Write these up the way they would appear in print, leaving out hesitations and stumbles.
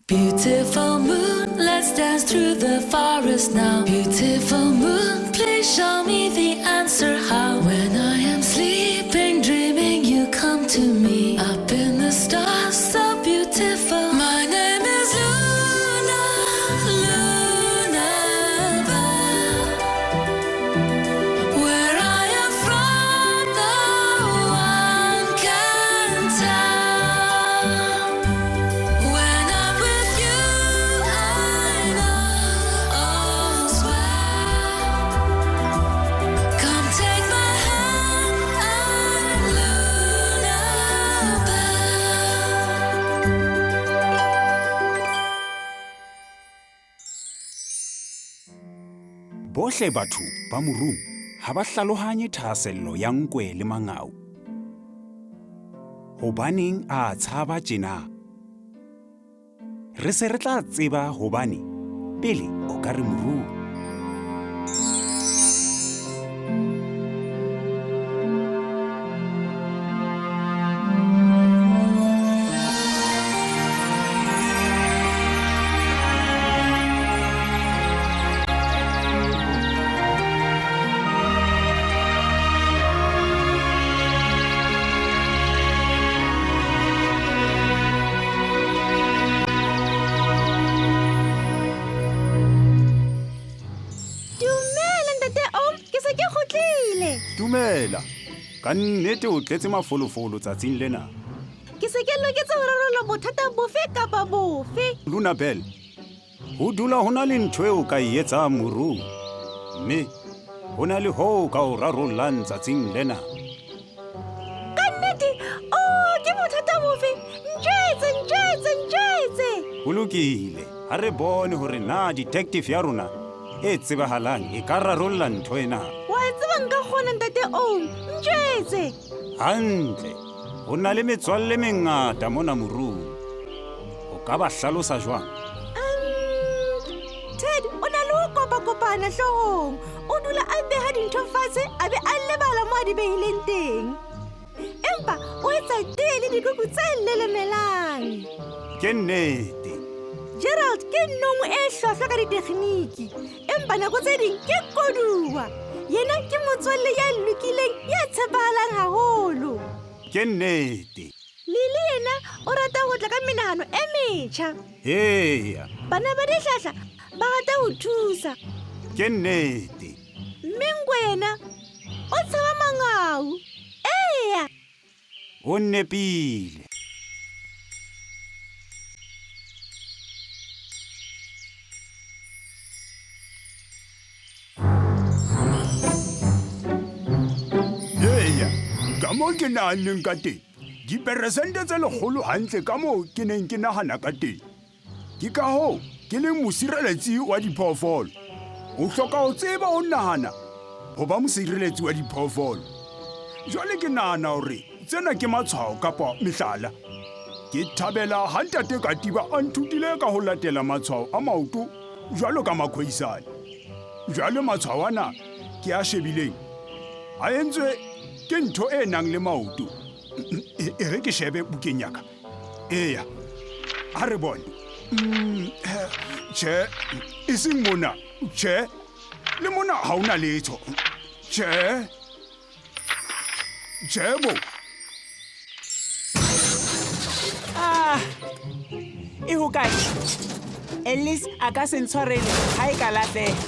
Beautiful moon, let's dance through the forest now. Beautiful moon, please show me the answer how. When I am sleeping, dreaming, you come to me. Up in the stars, so beautiful. My name is Luna, Luna Bell. Where I am from, no one can tell. When I'm with you, I know all's well. Come take my hand, I'm Luna Bell. Bohle batho ba morung ha ba hlalohanye thahasello ya nkwe le mangau. Hobaneng a tshaba tjena? Re se re tla tseba hobane pele o ka re morung. Dumela ntate Om, ke se ke kgutlile. Dumela. Ka nnete o tletse mafolofolo tsatsing lena. Ke se ke loketse ho rarolla bothata bofe kapa bofe. Luna Bell, ho dula ho na le ntho eo o ka e etsang morung. Mme ho na le hoo ka o rarollang tsatsing lena. Ka nnete, oh, ke bothata bofe? Ntjwetse, ntjwetse, ntjwetse. Ho lokile. Ha re bone hore na detective ya rona e tsebahalang e ka rarolla ntho ena. Wa e tseba nka kgona ntate Om, ntjwetse. Hantle. Ho na le metswalle e mengata mona morung. O ka ba hlalosa jwang? Ted o na le ho kopakopana hloohong. O dula a beha dintho fatshe a be a lebala mo a di behileng teng. Empa o etsa tee le dikuku tse lelemelang. Ke nnete. Gerald ke nong e hlwahlwa ka ditekgniki, empa nako tse ding ke koduwa. Yena ke motswalle ya lokileng, ya tshepahalang haholo. Ke nnete. Lily yena o rata ho tla ka menahano e metjha. Eya. Bana ba dihlahla ba rata ho thusa. Ke nnete. Mme nkwe yena o tshaba mangau. Eya. O nepile. Eya, ka moo ke nahanneng ka teng, diperesente tse 100 hantle ka moo ke neng ke nahana ka teng. Ke ka hoo ke leng mosireletsi wa diphoofolo. O hloka ho tseba ho nahana ho ba mosireletsi wa diphoofolo. Jwale ke nahana hore tsena ke matshwao kapa mehlala. Ke thabela ha ntate Katiba a nthutile ka ho latela matshwao a maoto jwalo ka makhoisane. Jwale matshwao ana ke a shebileng a entswe ke ntho e nang le maoto. E re ke shebe bukeng ya ka. Eya, ha re bone. Tjhe, e seng mona. Tjhe, le mona ha hona letho. Tjhe, tjhe bo. Ah, e hokae? Ellis a ka se ntshwarele ha e ka lahleha.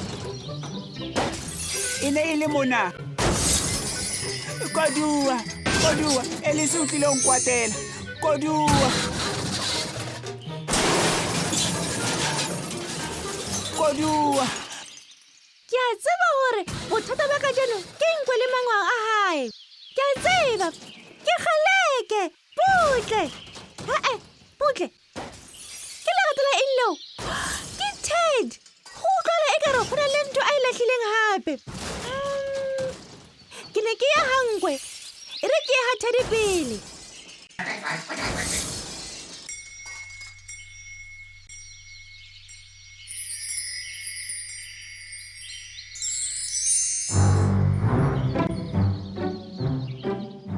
E ne e le mona. Koduwa, koduwa, Ellis o tlile ho nkwatela. Koduwa. Koduwa. Ke a tseba hore bothata ba kajeno ke nkwe le mangwao a hae. Ke a tseba. Ke kgaleke. Butle. Ha-eh, butle. Ke lerata la eng leo? Ke Ted. Ho utlwala ekare ho na le ntho a e lahlileng hape. Ke ne ke ya ha nkwe. E re ke ye ha Teddy pele.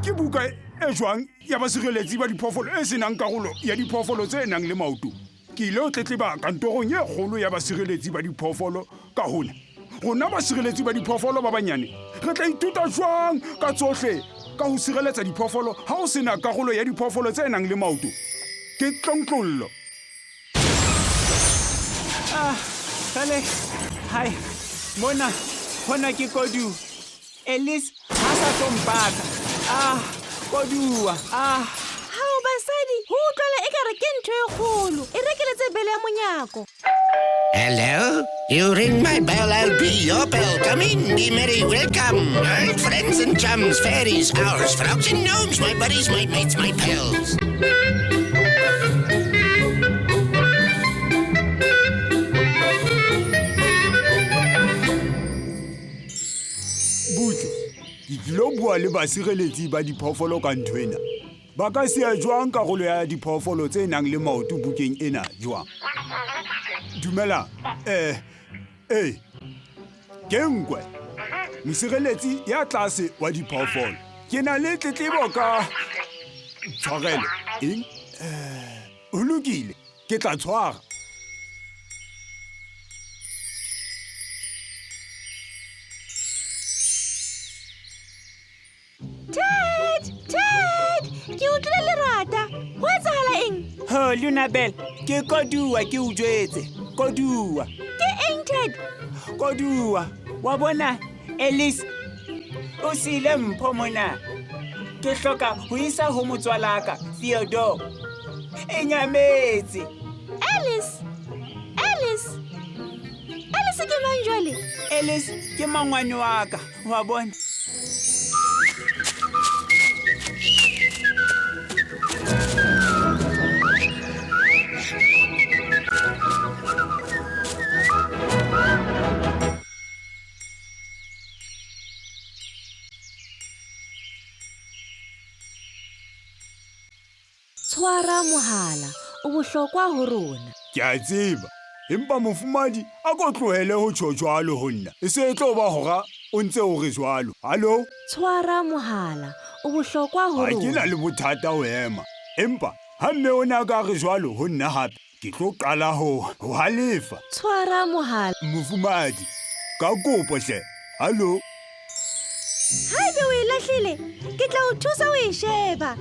Ke buka e jwang ya basireletsi ba diphoofolo e senang karolo ya diphoofolo tse nang le maoto? Ke ile ho tletleba kantorong e kgolo ya basireletsi ba diphoofolo ka hona. Rona basireletsi ba diphoofolo ba banyane re tla ithuta jwang ka tsohle ka ho sireletsa diphoofolo ha ho sena karolo ya diphoofolo tse nang le maoto? Ke tlontlollo. Ah, kgale, hai, mona, hona ke koduwa. Elise ha sa tlo mpaka. Ah, koduwa, ah. Hao basadi, ho utlwala ekare ke ntho e kgolo. E rekeletse bele ya monyako. Hello? You ring my bell, I'll be your bell. Come in, be merry, welcome. Old friends and chums, fairies, owls, frogs and gnomes, my buddies, my mates, my pals. Butle, ke tlilo bua le basireletsi ba diphoofolo ka ntho ena. Ba ka siya jwang karolo ya diphoofolo tse nang le maoto bukeng ena jwang? Dumela, eh, eh, ke nkwe, mosireletsi ya tlase wa diphoofolo. Ke na le tletlebo ka tshwarelo. Eng? Eh, ho lokile, ke tla tshwara. Ted! Ted! Ke utlwile lerata. Ho etsahala eng? Ho, Lunabel, ke koduwa ke o jwetse. Koduwa. Ke eng, Ted? Koduwa. Wa bona, Elise, o siile mpho mona. Ke hloka ho isa ho motswalaka, Theodore. E nyametse. Alice! Alice! Alice ke mang jwale? Alice ke mangwane wa ka, wa bona. Tshwara mohala, o bohlokwa ho rona. Ke a tseba, empa mofumadi a ko tlohele ho tjho jwalo ho nna. E se e tlo ba hora o ntse o re jwalo. Hallo? Tshwara mohala, o bohlokwa ho Ha ke na rona. le bothata ho ema. Empa ha mme o ne a ka re jwalo ho nna hape, ke tlo qala ho ho halefa. Tshwara mohala. Mofumadi, ka kopo hle. Hallo? Haebe o e lahlile, ke tla o thusa ho e sheba.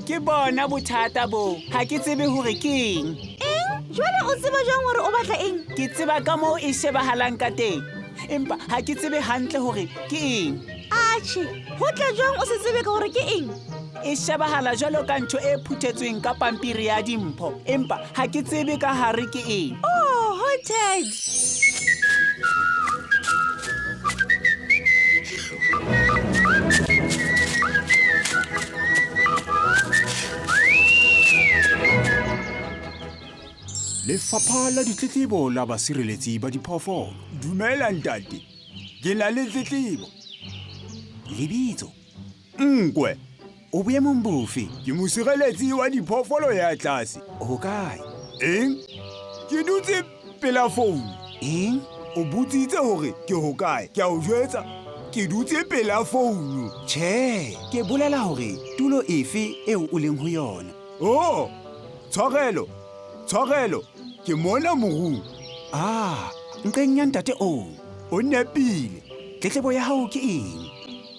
Ke bona bothata bo. Ha ke tsebe hore ke eng. Eng? Jwale o tseba jwang hore o batla eng? Ke tseba ka moo e shebahalang ka teng. Empa ha ke tsebe hantle hore ke eng. Atjhe, ho tla jwang o se tsebe ka hore ke eng? E shebahala jwalo ka ntho e phuthetsweng ka pampiri ya dimpho. Empa ha ke tsebe ka hare ke eng. Oh, Ted. Lefapha la ditletlebo la basireletsi ba diphoofolo. Dumela ntate. Ke na le tletlebo. Lebitso? Nkwe. O boemong bofe? Ke mosireletsi wa diphoofolo ya tlase. O kae? Eng? Ke dutse pela founu. Eng? O botsitse hore ke hokae. Ke a o jwetsa, ke dutse pela founu. Tjhe, ke bolela hore tulo efe eo o leng ho yona. Oh, tshwarelo, tshwarelo, ke mona morung. Ah, nqeng ya ntate oo. O nepile. Tletlebo ya hao ke eng?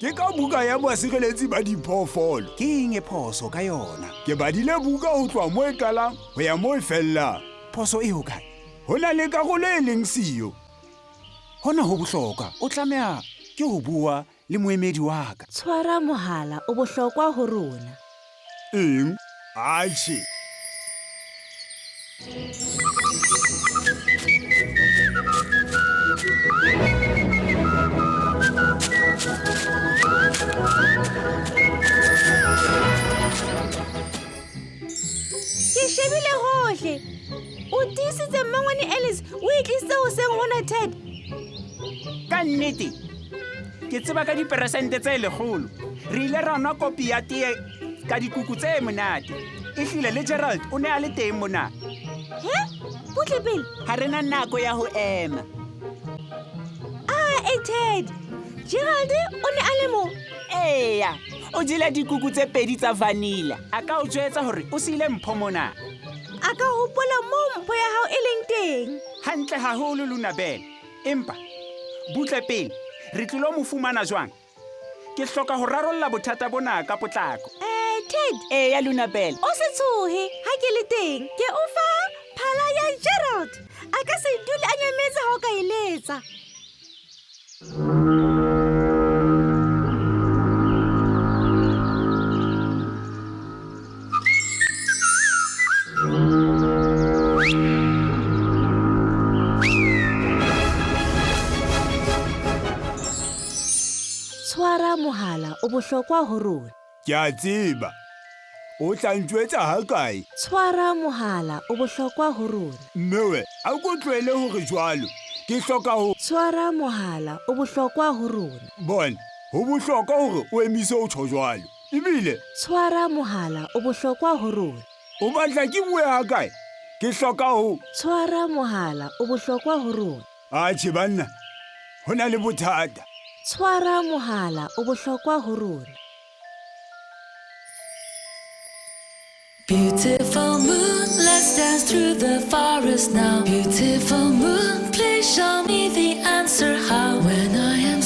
Ke ka buka ya basireletsi ba diphoofolo. Ke eng e phoso ka yona? Ke badile buka ho tloha moo e qalang ho ya moo e fellang. Phoso e hokae? Ho na le karolo e leng siyo. Hona ho bohlokwa. O tlameha ke ho bua le moemedi wa ka. Tshwara mohala, o bohlokwa ho rona. Eng? Atjhe. Ke shebile hohle. O tiisitse mmangwane Alice o e tlisitse hoseng hona, Ted? Ka nnete, ke tseba ka diperesente tse 100. Re ile ra nwa kopi ya tee ka dikuku tse monate. Ehlile le Gerald o ne a le teng mona. He? Butle pele. Ha re na nako ya ho ema. Ah, e Ted. Gerald o ne a le mo. Eya, o jele dikuku tse 2 tsa vanilla. A ka o jwetsa hore o siile mpho mona. a ka hopola moo mpho ya hao e leng teng. Hantle haholo, Lunabel. Empa butle pele, re tlilo mo fumana jwang? Ke hloka ho rarolla bothata bona ka potlako. Ted. Eya, Lunabel. O se tshohe ha ke le teng. Ke o fa phala ya Gerald. A ka se dule a nyametse ha o ka e letsa. Tshwara mohala o bohlokwa ho rona. Ke a tseba. O tla ntjwetsa ha kae? Tshwara mohala o bohlokwa ho rona. Mmewe, a ko tlohele hore jwalo. Ke hloka ho Tshwara mohala o bohlokwa ho rona. Bona, ho bohlokwa hore o emise o tjho jwalo. Ebile Tshwara mohala o bohlokwa ho rona. O batla ke bue ha kae? Ke hloka ho Tshwara mohala o bohlokwa ho rona. Atjhe banna, ho na le bothata. Tshwara mohala o bohlokwa ho rona. Beautiful moon, let's dance through the forest now. Beautiful moon, please show me the answer how. When I am